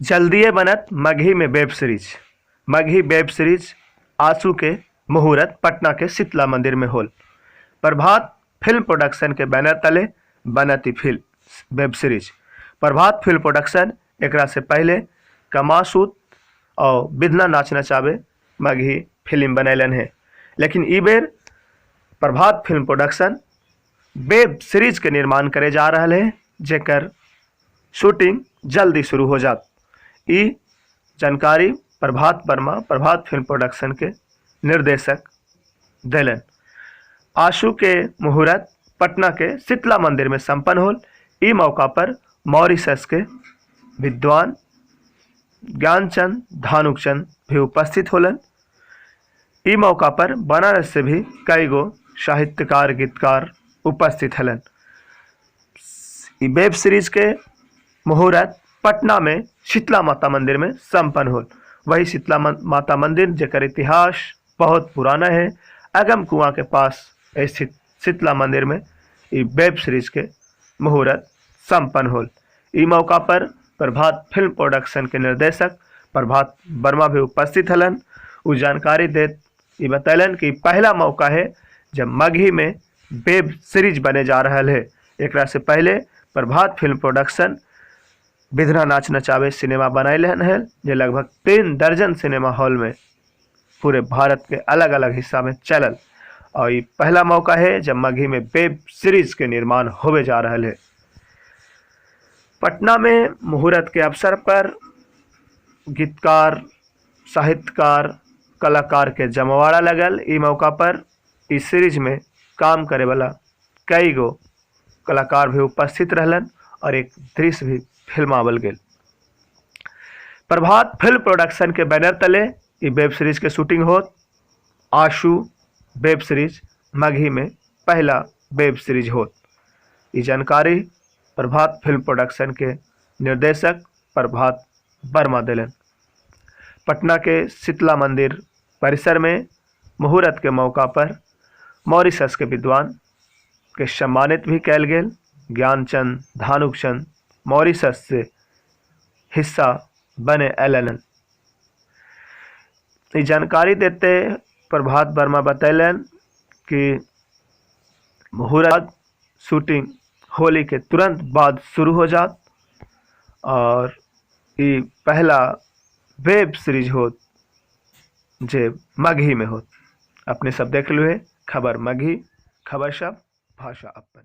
जल्दिए बनत मगही में web series. Magahi web series आंसू के मुहूर्त पटना के शीतला मंदिर में होल। प्रभात फिल्म प्रोडक्शन के बैनर तले बनत ई film web series. Prabhat film production एकरा से पहले कमासूत और बिधना नाच नचावे मगही फिल्म बनैलन है, लेकिन ई बेर Prabhat film production web series के निर्माण करे जा रहा है, जेकर शूटिंग जल्दी शुरू हो जात। ई जानकारी प्रभात वर्मा प्रभात फिल्म प्रोडक्शन के निर्देशक देलन। आशू के मुहूर्त पटना के शीतला मंदिर में संपन्न होल। ई मौका पर मॉरिशस के विद्वान ज्ञानचंद धानुकचंद भी उपस्थित होलन। ई मौका पर बनारस से भी कई गो साहित्यकार गीतकार उपस्थित हलन। वेब सीरीज के मुहूर्त पटना में शीतला माता मंदिर में संपन्न होल। वही शीतला माता मंदिर जेकर इतिहास बहुत पुराना है, अगम कुआं के पास स्थित शीतला मंदिर में ई वेब सीरीज के मुहूर्त संपन्न होल। ई मौका पर प्रभात फिल्म प्रोडक्शन के निर्देशक प्रभात वर्मा भी उपस्थित हलन। वो जानकारी देत ई बतैलन कि पहला मौका है जब मगही में वेब सीरीज बने जा रहा है। एकरा से पहले प्रभात फिल्म प्रोडक्शन बिधना नाच नचावे सिनेमा बनैलन है, जो लगभग 3 दर्जन सिनेमा हॉल में पूरे भारत के अलग अलग हिस्सा में चलल। और ये पहला मौका है जब मगही में वेब सीरीज के निर्माण होवे जा रहा है। पटना में मुहूर्त के अवसर पर गीतकार साहित्यकार कलाकार के जमवाड़ा लगल। ई मौका पर इस सीरीज में काम करे वाला कई गो कलाकार भी उपस्थित रहलन और एक दृश्य भी फिल्मावल गेल। प्रभात फिल्म प्रोडक्शन के बैनर तले ई वेब सीरीज के शूटिंग होत। आशू वेब सीरीज मगही में पहला वेब सीरीज होत। ये जानकारी प्रभात फिल्म प्रोडक्शन के निर्देशक प्रभात वर्मा दिलन। पटना के शीतला मंदिर परिसर में मुहूर्त के मौका पर मॉरिशस के विद्वान के सम्मानित भी कैल गेल। ज्ञानचंद धानुकचंद मॉरिशस से हिस्सा बने एलन। ये जानकारी देते प्रभात वर्मा बतैलन कि मुहूर्त शूटिंग होली के तुरंत बाद शुरू हो जात और ये पहला वेब सीरीज होत जे मगही में होत। अपने सब देख लुए खबर मगही, खबर सब भाषा अपन।